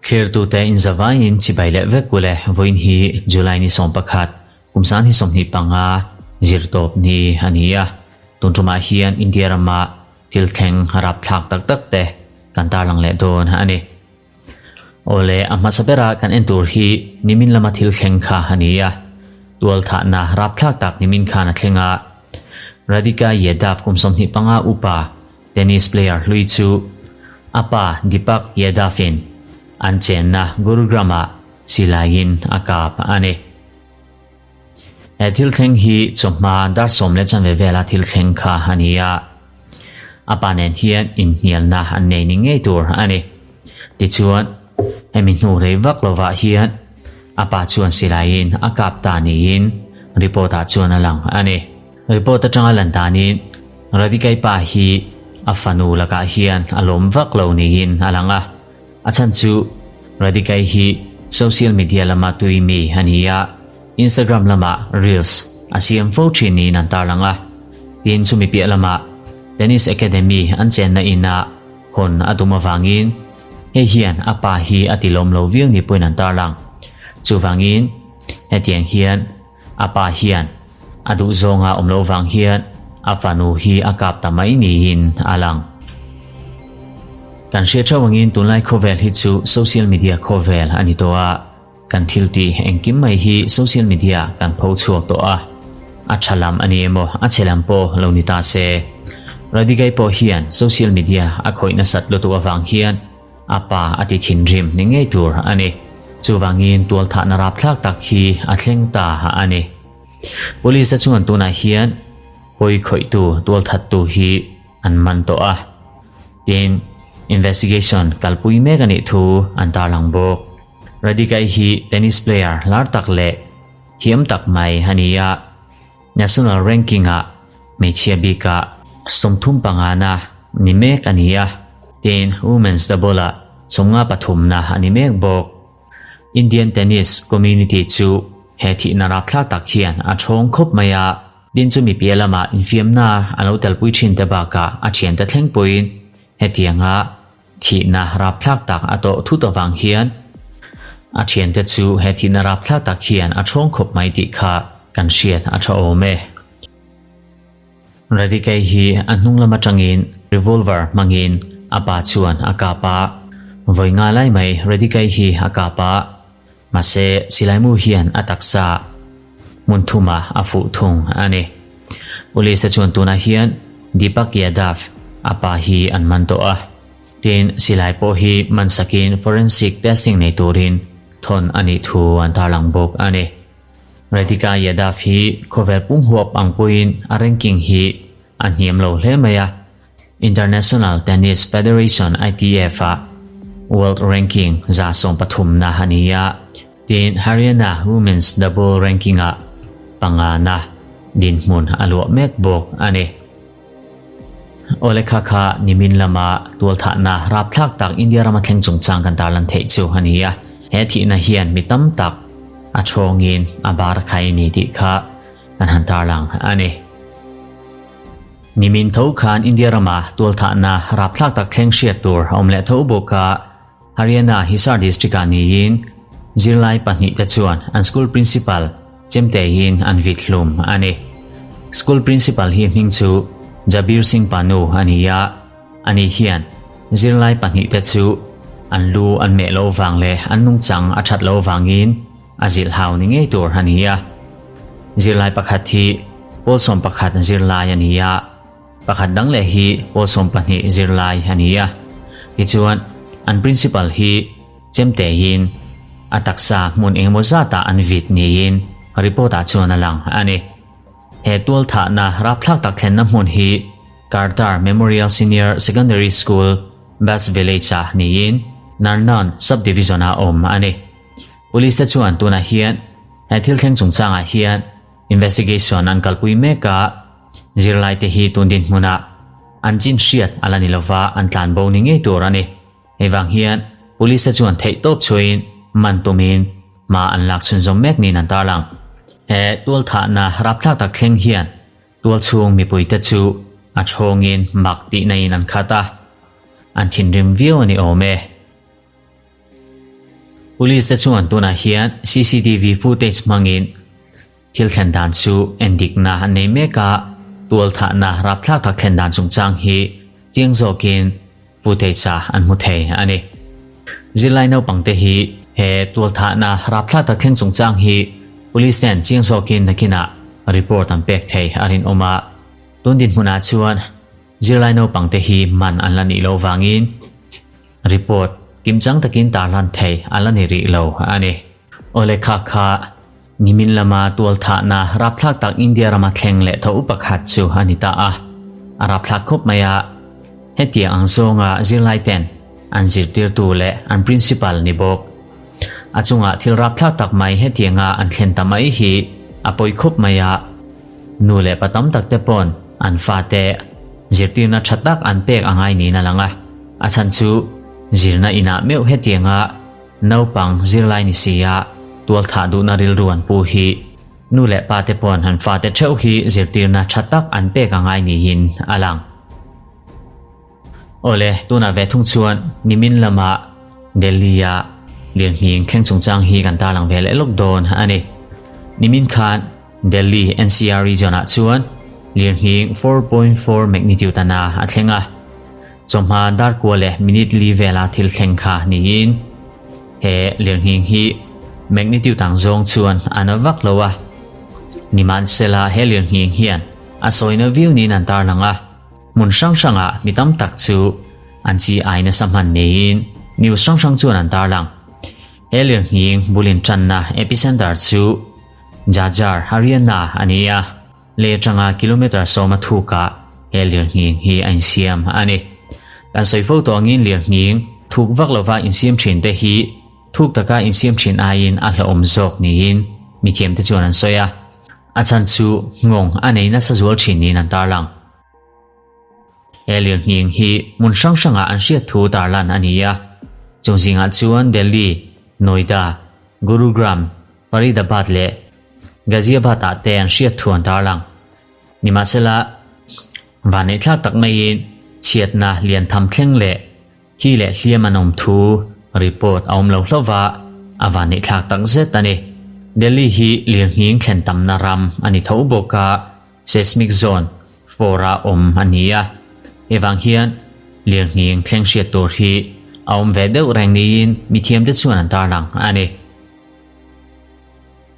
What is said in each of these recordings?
Thlirtute inzavaiin chibai leh vek ule vawiin hi July ni 11 kum 2025 zirtawp ni a ni a. Tun tumah hian India rama thil thleng rapthlak tak tak te kan tarlang leh dawn a ni. Awle, a hmasa bera kan en tur hi nimin lama thil thleng kha a ni a. Tualthahna rapthlak tak nimin khan a thleng a. Radhika Yadav kum 25 upa tennis player hlui chu a pa Deepak Yadav-in an chenna Gurugram-ah silaiin a kap a ni. He thil thleng hi chawhma dar sawm leh chanve vela thil thleng kha a ni a. A pa nen hian inhnialna an nei ni ngei tur a ni. Tichuan, hemi hnu rei vak lovah hian a pa chuan silaiin a kap ta niin report-ah chuan a lang a ni. Report atanga lan danin Ravikai pa hi a fanu lakah hian a lawm vak lo niin a lang a. A chhan chu Radikai hi social media lama tui mi a ni a, Instagram lamah reels a siam fo thin niin an tarlang a. Tin, chumi piah lamah Tennis Academy an chenna inah hawn a tum avangin hei hian a pa hi a tilawm lo viau ni pawhin an tarlang. Chuvangin hetiang hian a pa hian a duhzawnga awm loh vang hian a fanu hi a kap ta mai niin a lang. Kan hriat theuh angin tunlai khawvel hi chu social media khawvel a ni tawh a, kan thil tih engkim mai hi social media kan pho chhuak tawh a, a tha lam a ni emaw a chhe lam pawh lo ni ta se. Radigai pawh hian social media a khawih nasat lutuk avang hian A pa a ti thinrim ni ngei tur a ni. Chuvangin tualthahna rapthlak tak hi a thleng ta a ni. Police te chuan tunah hian pawi khawihtu tualthattu hi an man tawh a. Tin, investigation kalpui mek a nih thu an tarlang bawk. Radikai hi tennis player lar tak leh thiam tak mai a ni a. National ranking-ah hmeichhia bikah 35 na ni mek a ni a, tin women's double-ah 53 na a ni mek bawk. Indian tennis community chu he thihna rapthlak tak hian a thawng khawp mai a, tin chumi piah lamah infiamna a lo telpui thin te bakah a thiante thleng pawhin hetianga Thihna rapthlak tak a tawh thut avang hian a thiante chu he thihna rapthlak tak hian a thawng khawp mai tih kha kan hriat a tha awm e. Radikei hi a hnung lam atangin revolver hmangin a pa chuan a kap a, vawi nga lai mai Radikei hi a kap a, mahse silaimu hian a taksa hmun thumah a fuh thung a ni. Police te chuan tunah hian Deepak Yadav a pa hi an man tawh a, tin silai pawh hi man sakin forensic testing nei turin thawn a nih thu an tarlang bawk a ni. Radhika Yadav hi khawvel pum huap ang pawhin a ranking hi a hniam lo hle mai a, International Tennis Federation, ITF, ah world ranking 130 na a ni a, Tin, Haryana Women's Double Ranking-ah pangana dinhmun a luah mek bawk a ni. Awle kha kha nimin lama tualthahna rapthlak tak India rama thleng chungchang kan tarlan theih chu a ni a. He thihna hian mi tam tak a thawngin a bar khai ni tih kha kan han tarlang a ni. Nimin tho khan India rama tualthahna rapthlak tak thleng hriat tur a awm leh tho bawk a. Haryana Hisar District-ah niin zirlai pahnihte chuan an school principal chemteiin an vit hlum a ni. School principal hi hming chu Jabir Singh Panu a ni a, ani hian zirlai pahnihte chu an lu an meh loh vang leh an nungchang a that loh vangin a zilh hau ni ngei tur a ni a. Zirlai pakhat hi pawl 11 zirlai a ni a. Pakhat dang leh hi pawl 12 zirlai a ni a, tichuan an principal hi chemteiin a taksa hmun engemaw zatah an vit niin report-ah chuan a lang a ni. He tualthahna rapthlak tak thlenna hmun hi Kartar Memorial Senior Secondary School, Bas Village-ah niin Narnaund Sub-Division-ah awm a ni. Police te chuan tunah hian he thil thleng chungchangah hian investigation an kalpui mek a, Zirlaite hi tun dinhmunah an chin hriat a la ni lova an tlan bo ni ngei tur a ni. Hei vang hian Police te chuan theihtawp chhuain man tumin hma an lak chhunzawm mek niin an tarlang. He tualthahna rapthlak tak thleng hian tualchhung mipuite chu a thawngin mak tihna in an khat a. an thinrim viau a ni awm e. Police te chuan tunah hian cctv footage hmangin thil thlen dan chu endikna an nei mek a, tualthahna rapthlak tak thlen dan chungchang hi chiang zawkin footage ah an hmu thei a ni. Zirlai naupangte hi he tualthahna rapthlak tak thleng chungchang hi police ten chiang zawkin nakinah report an pek thei a rinawm a, tun dinhmunah chuan zirlai naupangte hi man an la nih loh vangin Report kimchang takin tarlan thei a la ni rih lo a ni. Awle kha kha nimin lama tualthahna rapthlak tak India rama thleng leh tho pakhat chu a ni ta a. A rapthlak khawp mai a, hetiang ang zawnga zirlai ten an zirtirtu leh an principal ni bawk. A chungah thil rapthlak tak mai hetianga an thlen ta mai hi a pawi khawp mai a, nu leh pa tam tak te pawn an fate zirtirna tha tak an pek a ngai niin a lang a. A chhan chu zirna inah meuh hetianga naupang zirlai ni si a tualthah duhna rilru an pu hi nu leh pa te pawn an fate theuh hi zirtirna tha tak an pek a ngai niin a lang. Awle, tunah ve thung chuan nimin lama Delhi-a lirnghing thleng chungchang hi kan tarlang ve leh lawk dawn a ni. Nimin khan Delhi NCR region-ah chuan lirnghing 4.4 magnitude ana a thleng a. Chawhma dar kua leh minute li vela thil thleng kha niin he lirnghing hi magnitude ang zawng chuan a na vak lo a. Nimahsela he lirnghing hian a sawina viau niin an tarlang a. Hmun hrang hrangah mi tam tak chu an chi ai nasa hman niin news hrang hrang chuan an tarlang. He lirnghing bul intanna epicenter chu Jhajjar, Haryana a ni a, lei atanga kilometre sawma thukah he lirnghing hi a insiam a ni. Kan sawi fo tawh angin lirnghing thuk vak lova insiam thin te hi thuk taka insiam thin aiin a hlauhawm zawk niin mithiamte chuan an sawi a, a chhan chu nghawng a nei nasa zual thin niin an tarlang. He lirnghing hi hmun hrang hrangah an hriat thu tarlan a ni a, chung zingah chuan Delhi, Noida, Gurugram, Faridabad leh Ghaziabad ah te an hriat thu an tarlang. Nimahsela, vanneihthlak tak maiin chhiatna lian tham thleng leh thi leh hliam an awm thu report a awm lo hlauh va, a vanneihthlak tak zet a ni. Delhi hi lirnghing thlen tamna ram a ni tho bawk a, Seismic zone four-a awm a ni a, hei vang hian lirnghing thleng hriat tur hi a awm ve deuh reng niin mithiamte chuan an tarlang a ni.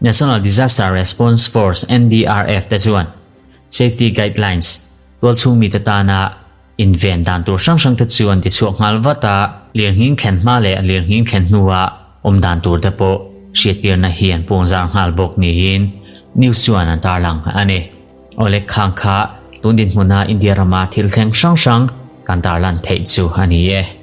National Disaster Response Force, NDRF, te chuan Safety Guidelines tualchhung mite tana inven dan tur hrang hrang te chu an tichhuak nghal vat a, lirnghing thlen hma leh lirnghing thlen hnua awm dan tur te pawh hriattirna hi an puangzar nghal bawk niin news chuan an tarlang a ni. Awle khang kha tun dinhmuna India rama thil thleng hrang hrang kan tarlan theih chu a ni e.